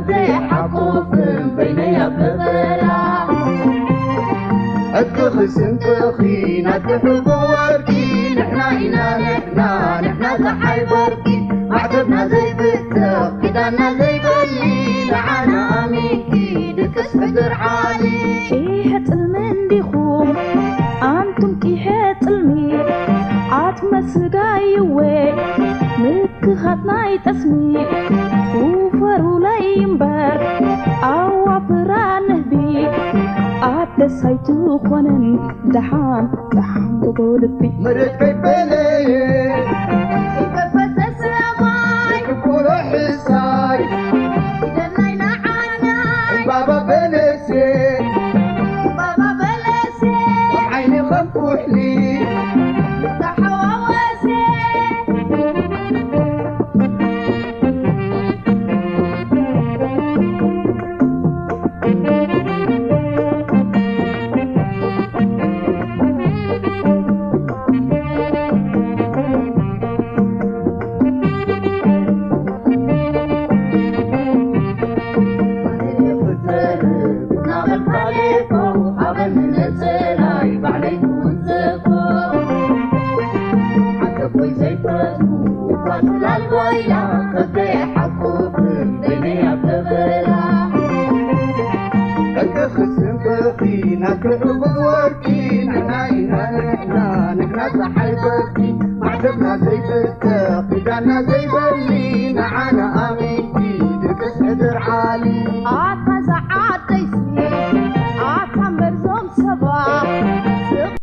ዘይሓቁፍን በይነይ ኣብ በላ ዕጥቂ ክስንጥኺ ናትሕቡ ወርቂ ንሕና ኢና ንሕና ንሕና ፀሓይ በርቂ ማዕተብና ዘይብተኽ ኪዳና ዘይበሊ ንዓና ኣሚንኪ ድቅስ ሕድር ዓሊ ቂሐ ጥልሚ እንዲኹም ኣንቱም ቂሐ ጥልሚ ዓጽመ ስጋይወ ምክኻት ናይ ጠስሚ ውፈሩለይ እምበር ኣዋፍራ ንህቢ ኣደስ ኣይትኾንን ደሓን ደሓን ጎጎ ልቢ ምርት ከይበለየ ይከፈተ ሰማይ ክኩሎ ሕሳይ ይደላይ ንዓናይ ባባ በለሴ ባባ በለሴ ዓይኒ ከም ኩሕሊ ዝተሓዋወሰ